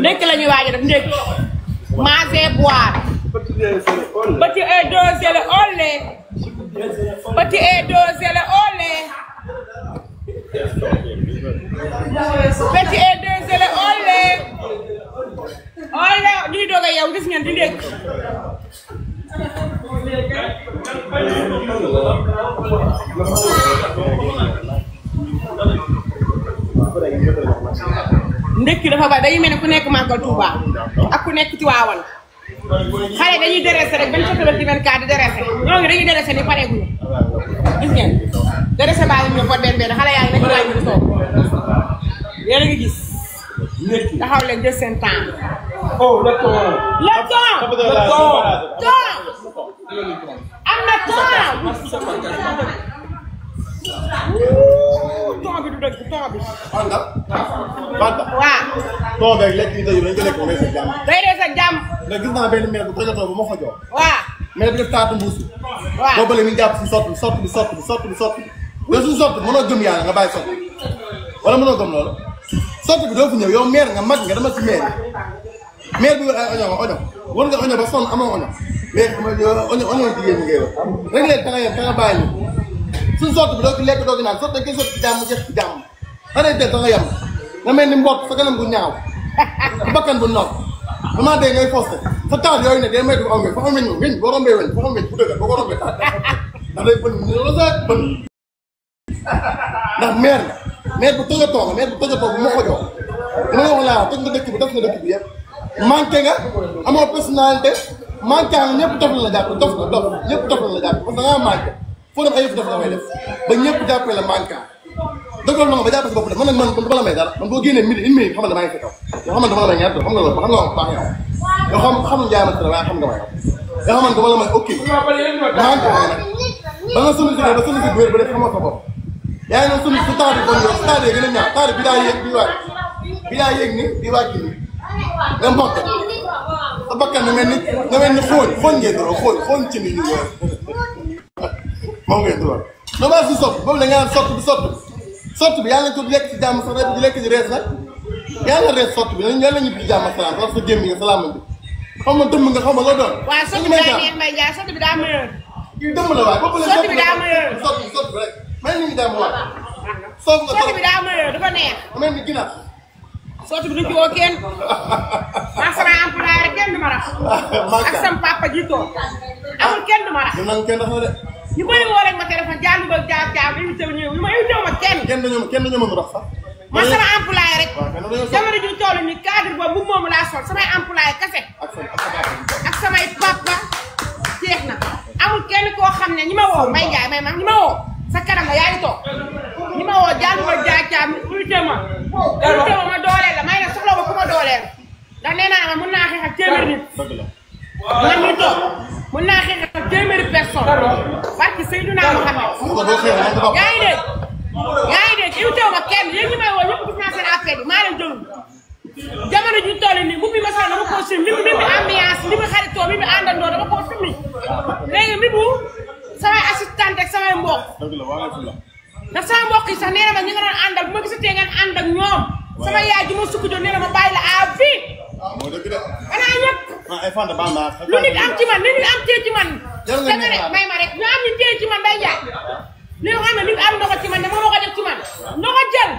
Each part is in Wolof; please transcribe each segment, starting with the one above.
ndekki la ñuy waaj a def ndekki. manger boire. petit et dosé le olé. petit et dosé le olé. petit et dosé le olé. olé lii doog a yow gis ngeen di ndekki. ndekki dafa bari dañuy mel ne ku nekk Màggal Touba ak ku nekk Tiwaawan xale dañuy déressé rek 27 heures ci 24 di déressé ñooñu dañuy déressé ni pareeguñu gis ngeen déressé baa ngi ñu ko benn benn xale yaa ngi nekk waay ñu toog yéen a ngi gis taxaw leen jël seen temps. oh le temps. le temps. temps. am na temps. temps bi du dëgg temps bi. Fanta. Fanta. waaw. temps beeg lekk yi dañu dañu ko lekk moom day sa jàmm. day dee sa jàmm. mais gis naa benn mère bu tëjatoo bu ma ko jox. waaw. mais dafa def taatu mbuus. waaw boo bële mi ngi jàpp si sotti bi yow suñu sotti mënoo gëm yàlla nga bàyyi sotti wala mënoo gëm loolu sotti bi doo fi ñëw yow mère nga mag nga dama ci mère bi ay oño war nga oño ba sonn amoo oño mais oño jigéen ñi ngay wax rek leen ta nga bàyyi ñu suñu sotti bi doo ci lekk doo ci naan sotti dañ koy sotti ci jàmm jeex ci jàmm xanaa teel ta nga yem nga mel ni mbott sa kanam bu ñaaw bakkan bu nopp damaa dee ngay posté sa taal yooyu ne day may du aw ngeen fa xam weñ boo rombee weñ fa xam weñ bu dëgg boo ko rombee taal ndax day bën la sa bën ndax maire bu tëjatoo nga bu ma ko jox dama wax laa toj nga dëkk bi def nga dëkk bi yëpp manqué nga amoo personnalité manqué nga ñëpp dof la jàpp dof ñëpp dof la jàpp parce que da ngaa manqué foo dem ay yëf dof la may def ba ñëpp jàppee la manqué dëggal na nga ba jàppee si bopp de man nag man du ma la may dara man boo génnee midi une minute xam nga damaa ngi fi kaw yoo xam ne dama la may ñaar xam nga loolu xam nga wax baax yow yoo xam njaay ma waaye xam nga may yow xam ne dama la may ok manqué nga nag ba nga sollicité ba sollicité wér ba def xamoo sa bopp yaa ngi doon sunu su taal bi bon yow su taalee gën a ñaaw taal bi daa yéeg di wàcc bi daa yéeg ni di wàcc ni nga mbokk sa bakkan nga mel ni xooñ ngeen doon xooñ ci ni ñu woon moom ngeen doon normal si sotti boobu da nga naan sotti bi yàlla nañ ko lekk ci jàmm sax di lekk ci rees nag yàlla rees sotti bi yàlla ñu bi jàmm ak salaam parce que gémmi nga salaam bi xam nga dëmm nga xam nga loo doon waaw sotti bi daa neex may jaay sotti bi daa mëneur kii dëmm la waay boobu la sotti bi daa mëneur sotti bi rek may ni ñu jàmm waay soof nga sotti bi daa mëneur dafa neex mel ni ginaar sotti bi du ci woo kenn maa sama employé rek kenn du ma rax ak sama papa jiitoo amul kenn du ma rax nan kenn dafa de ñu bëri woo rek ma téléphone jàndu ba jaar invité ñëw ñu ma invité ma kenn dañu mën rax sax man sama employé rek jamono ji toll ni cadre boobu bu moomu laa sol samay employé kese ak samay papa jeex na amul kenn koo xam ne ñi ma woo may jaay may ma ñi ma woo sa kanam la yaa ngi toog ñi ma woo jàndu ba jaar invité ma ma dooleel la may ne soxla ba ku ma dooleel ndax nee naa ma mën naa xeex ak téeméeri nit man mi toog mën naa xeex ak téeméeri personne barki Seydina Muhammad yaa ngi dégg invité ma kenn yéen ñi may woo ñëpp gis naa seen affaire bi maa leen jëlul jamono ji toll nii bu bi ma soxla dama koo sim mi ambiance li mu xaritoo mi àndandoo dama koo simmi léegi mi bu samay assistante ak samay mbokk ndax sama mbokk yi sax nee na ma ñi nga doon àndal bu ma gisatee ngeen ànd ak ñoom sama yaay ji ma sukk doon nee na ma bàyyi la à vie xanaa ñëpp lu nit am ci man lu nit am tee ci man danga rek may ma rek ñu am ñu tee ci man day jaay li nga xam ne nit am ndoxo ci man dama ma ko def ci man ndoxo jël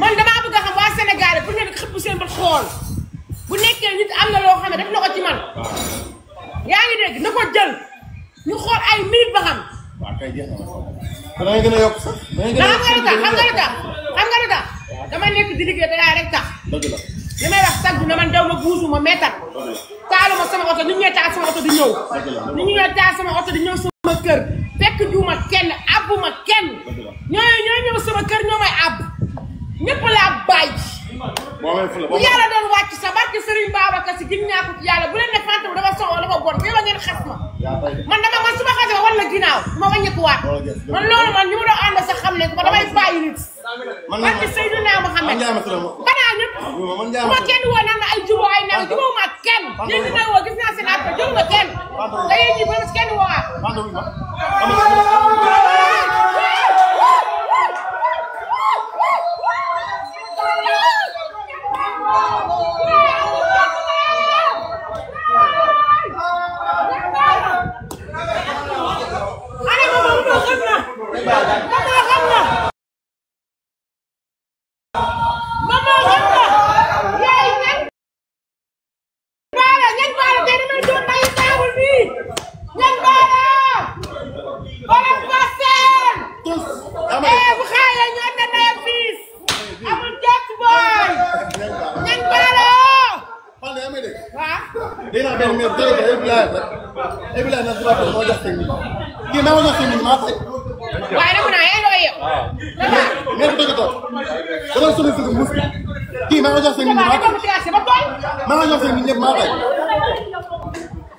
man damaa bëgg a xam waa Sénégal pour ngeen xëpp seen bët xool bu nekkee nit am na loo xam ne def na ko ci man yaa ngi dégg na ko jël ñu xool ay minute ba xam da ngay gën a yokk sax xam nga lu tax dama nekk di liggéey te yaa rek tax li may wax tàggu na man daw ma buusu ma méttal taalu ma sama oto nit ñooy taal sama oto di ñëw nit ñi ñooy taal sama oto di ñëw sama kër fekk juuma kenn abbu ma kenn ñooy ñëw sama kër ñoo may abb ñëpp laa bàyyi bu yàlla doon wàcc sa barke Serigne Babacar Si gin ñaa ko ci yàlla bu leen ne Fanta bu dafa soxla dafa bon yow ngeen xas ma man su ma xasee ba wan la ginnaaw ma wàññeekuwaat man loolu man ñu ma doon ànd sax xam ne ko damay bàyyi nit barke Seydina Muhammad banaa ñëpp bu ma kenn woo naan ay jubóo ay naaw jubóo ma kenn yéen dina woo gis naa seen appel jël nga kenn te yéen ñi ba kenn woowaat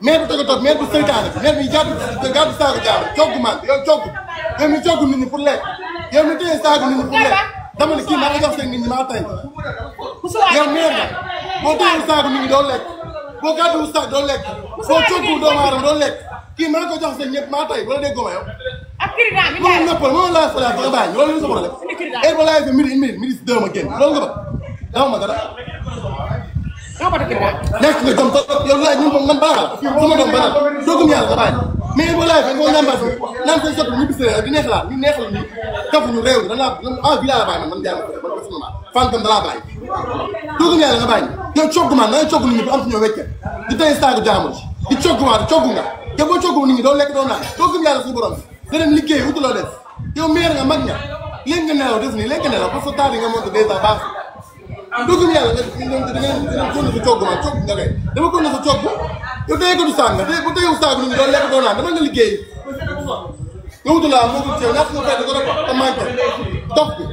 Mère bu toog mère bu seytaane mère bi gàddu saagu jaar coggu man yow coggu yow mi coggu nit ñi pour lekk yow mi téye saagu nit ñi pour lekk dama ne kii maa ngi jox seen nit ñi maa tey yow mère nga boo téye saagu nit ñi doo lekk boo gàddu saag doo lekk boo coggu doomu aadama doo lekk kii maa ngi ko jox seen ñëpp maa tey wala déggoo ma yow. moom noppal moom laa salaat nga bàyyi loolu sa problème heure ba laay fi midi si 2 ma génn loolu nga ba dama ma dara nekk nga jom yow laaj ñun man baax la sama doom banal doogum yàlla nga bàyyi mais boo laaj fekk boo ñambaas bi naan koy sotti ñu bisee di neex laa ñu neexal ni kafuñu réew mi danaa bi laa la bàyyi man jaay man personnellement Fanta dalaa bàyyi doogum yàlla nga bàyyi yow coggumaan da nga coggu nit ñi bu am ci ñoo wecce di tey saagu jaamul di coggumaan coggu nga yow boo coggu nit ñi doo lekk doo naan doogum yàlla suñu borom nga dem liggéey wutuloo def yow meer nga mag ña léegi nga nelaw def nii léegi nga nelaw parce que taal yi nga monté déjà baax dugub yàlla nga kon sa cogg ma cogg nga kay dama kon sa cogg yow tey ko du saag nga bu teyewu saag nit ñi doo lekk doo naan dama nga liggéey nga wutulaa moo ko ceew ñaata nga fay ko rek te manqué dox bi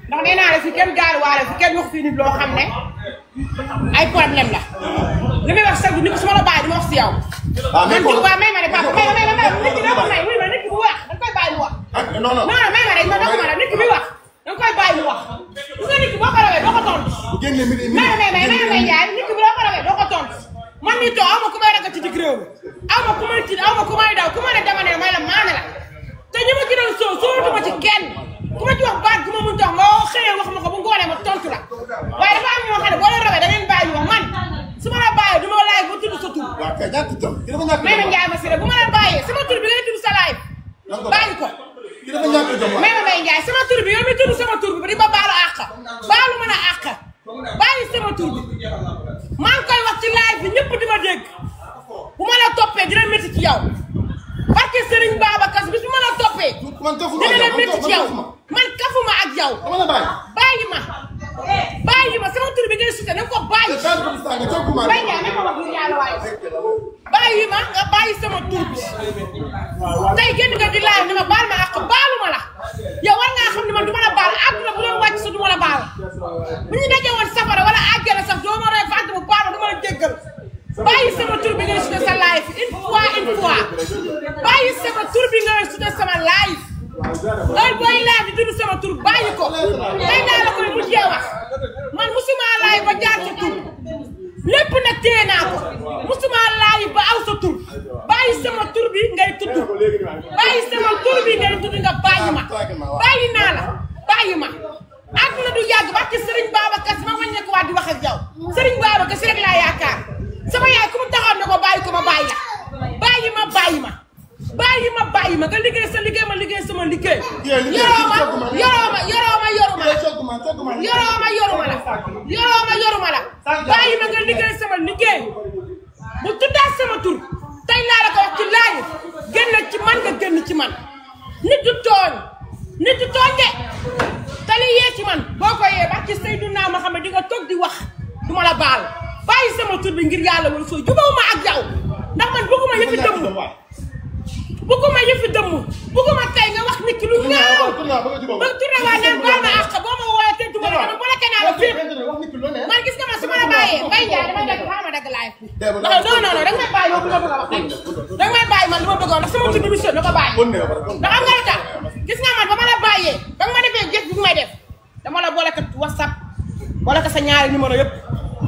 ndax nee naa la fi kenn gaaruwaale fi kenn wax fii nit loo xam ne ay problème la li may wax sax ni ko su ma la bàyyi dama wax si yow. waaw mais kon waaw may ma ne papa may ma nit ki doo ko may wuy ma nit ki bu wax da nga koy bàyyi mu wax. non non may ma rek ma doog ma la nit ki bi wax da nga koy bàyyi mu wax. gis nga nit ki boo ko rawee doo ko tontu. may jaay nit ki boo ko rawee doo ko tontu man mii too aw ma ku may ragal ci digg réew mi aw ma ku may tiit aw ma ku may daw ku ma ne dama ne may la maane la te ñi ma gënal sootuma ci kenn ku ma ci wax baat gu ma mun tax nga xëyee wax ma ko bu ngoonee ma tontu la waaye dafa am ñoo xam ne boo leen rawee da ngeen bàyyi wax man su ma la bàyyee du ma laaj ba tudd sa tur. waaw kay ñàkk jom ki dafa ñàkk jom may ma njaay ma si bu ma la bàyyee sama tur bi ngay tudd sa laay bàyyi ko. ki dafa ñàkk jom may ma may njaay sama tur bi yow mi tudd sama tur bi di ma baalu àq baalu mën a àq bàyyi sama tur bi maa ngi koy wax ci laaj bi ñëpp di ma dégg bu ma la toppee dina métti ci yow parce que Serigne Babacar bis bu ma la toppee dina métti ci yow man kafuma ak yow bàyyi ma sama tur bi ngay sute na ko bàyyi bay ñaa même ma wax lu yàlla waaye bàyyi ma nga bàyyi sama tur bi tey génn nga di laaj ni ma baal ma ak baalu ma la yow war ngaa xam ne man du ma la baal àdduna bu doon wàcc sa du ma la baal bu ñu dajee woon safara wala àggale sax doo ma roy fàtte bu baal du ma la jéggal bàyyi sama tur bi ngay sute sa live une fois bàyyi sama tur bi ngay sute sama live heure booy laaj di tudd sama tur bàyyi ko day naa la koy mujjee wax man musuma laay ba jaar sa tur lépp nag téye naa ko musuma laay ba aw sa tur bàyyi sama tur bi ngay tudd bàyyi sama tur bi ngay tudd nga bàyyi ma bàyyi naa la bàyyi ma àdduna du yàgg ba ci Serigne Babacar ma wàññeeku waat di wax ak yow Serigne Babacar si rek laa yaakaar sama yaay ku mu taxaw ne ko bàyyi ko ma bàyyi la bàyyi ma nga liggéey sa liggéey ma liggéey sama liggéey yoroma la bàyyi ma nga liggéey sama liggéey bu tuddaat sama tur tey laa la ko wax ci laaj génn ci man nga génn ci man nit du tooñ de te li yee ci man boo ko yee ba ci Seydina Muhammad di nga toog di wax du ma la baal bàyyi sama tur bi ngir yàlla wala soo jubawuma ak yow ndax man bëgguma yëfi dëmm bëgguma tey nga wax nit ki lu ñaaw ba tourné waa naan baal ma àq boo ma woowee te duma la bu la kenn la fépp man gis nga man su ma la bàyyee Mbaye Ndiaye damay dagg xaaral ma dagg live bi non danga may bàyyi yow bu ma bëgg a wax danga may bàyyi man lu ma bëgg a wax ndax sama tur bi mission na ko bàyyi ndax am nga la tax gis nga man ba ma la bàyyee ba nga ma defee jëf bi may def dama la boole ko WhatsApp boole ko sa ñaari numéro yëpp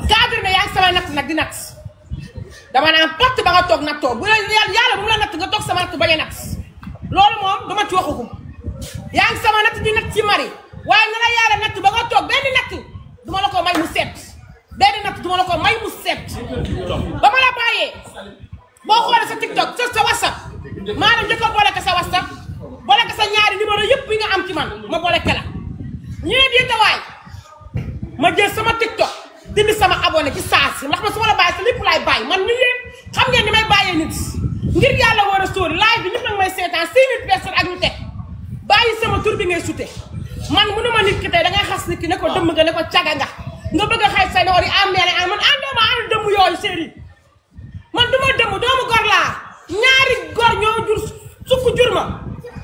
cadre ne yaa ngi sama natt nag di natt dama naan porte ba nga toog nattoo bu la yàlla bu mu la natt nga toog sama natt bañ a natt loolu moom dama ci waxagum ci mari waaye na la yàlla natt ba nga toog benn natt duma la ko may mu set benn natt duma la ko may mu set ba ma la bàyyee boo xoolee sa TikTok sa WhatsApp maanaam njëkk a boole ko sa WhatsApp boole ko sa ñaari numéro yëpp yi nga am ci man ma boole ko la ñu ne di tawaay ma jël sama TikTok dindi sama abonné ci saa si ndax man su ma la bàyyi sa lépp laay bàyyi man ñu yéen xam ngeen ni may bàyyee nit ngir yàlla war a sóori live bi ñëpp nag may seetaan 6000 personnes ak ñu teg bàyyi sama tur bi ngay sute man mënu ma nit ki tey da ngay xas nit ki ne ko dëmm nga ne ko caga nga bëgg a xay say noor yi ammeene man àndoo ma ànd dëmm yooyu séeri man du ma dëmm doomu gor laa ñaari gor ñoo jur sukk jur ma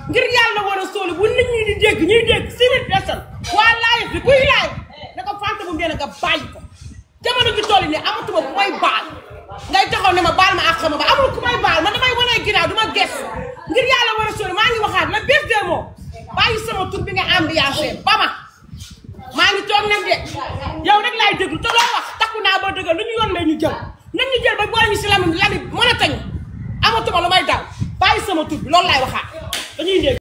ngir yàlla war a sóoli bu nit ñi di dégg ñuy dégg 6000 personnes waa live bi kuy live ne ko Fanta bu ngeen nga bàyyi ko jamono ji toll nii amatuma ku may baal ngay taxaw ne ma baal ma ak ma ba amul ku may baal man damay wane ginnaaw du ma ges ngir yàlla war a sóoli maa ngi waxaat la bés de moo bàyyi sama tur bi nga ambiance ba ma maa ngi toog nag de yow rek laay déglu te loo wax takku naa ba dëggal lu ñu yoon may ñu jël nañ ñu jël ba boole ñu si lami mën a tañu amatuma lu may daw bàyyi sama tur bi loolu laay waxaat